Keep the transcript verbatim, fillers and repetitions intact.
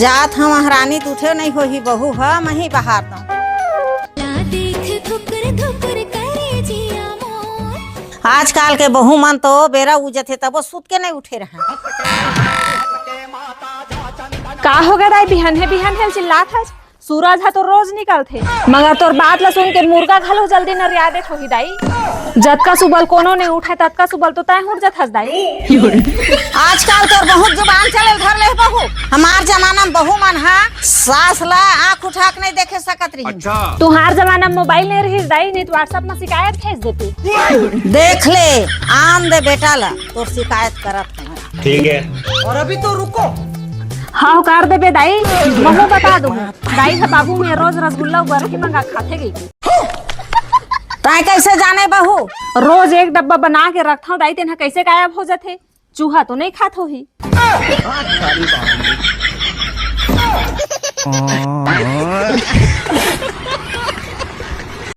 जात हंव महारानी, त उठे नइ होही बहू ह, मही बहार दंव। ला देख थुकुर थुकुर करे जिया मोर। आजकाल के बहू मन तो बेरा उजथे तबो सुत के नइ उठे रहय। का होगे दाई, बिहनहे बिहनहे चिल्लात हस? सूरज ह तो रोज निकलथे, मगर तोर बात ल सुन के मुर्गा घलो जल्दी नरिया देत होही दाई। जतका सुबल कोनो नइ उठय, ततका सुबल तो तैं उठ जथस दाई। आजकाल तोर बहुत जुबान चले धर ले बहू। हमार जमाना म बहू मन ह सास ला आंख उठा के नइ देखे सकत रिहिन। अच्छा। तुहार जमाना म मोबाइल नइ रिहिस दाई, नइ त WhatsApp म शिकायत भेज देते। देख ले, आन दे बेटा ला, तोर शिकायत करत हंव। ठीक है। और अभी तो रुको। हव, कर देबे दाई, महूं बता दूं। दाई ह बाबू में रोज रसगुल्ला अउ बर्फी मंगा खाथे गई। तैं कइसे जाने बहू? रोज एक डब्बा बना के रखथंव दाई, तेन ह कइसे गायब हो जथे? चूहा तो नइ खात होही।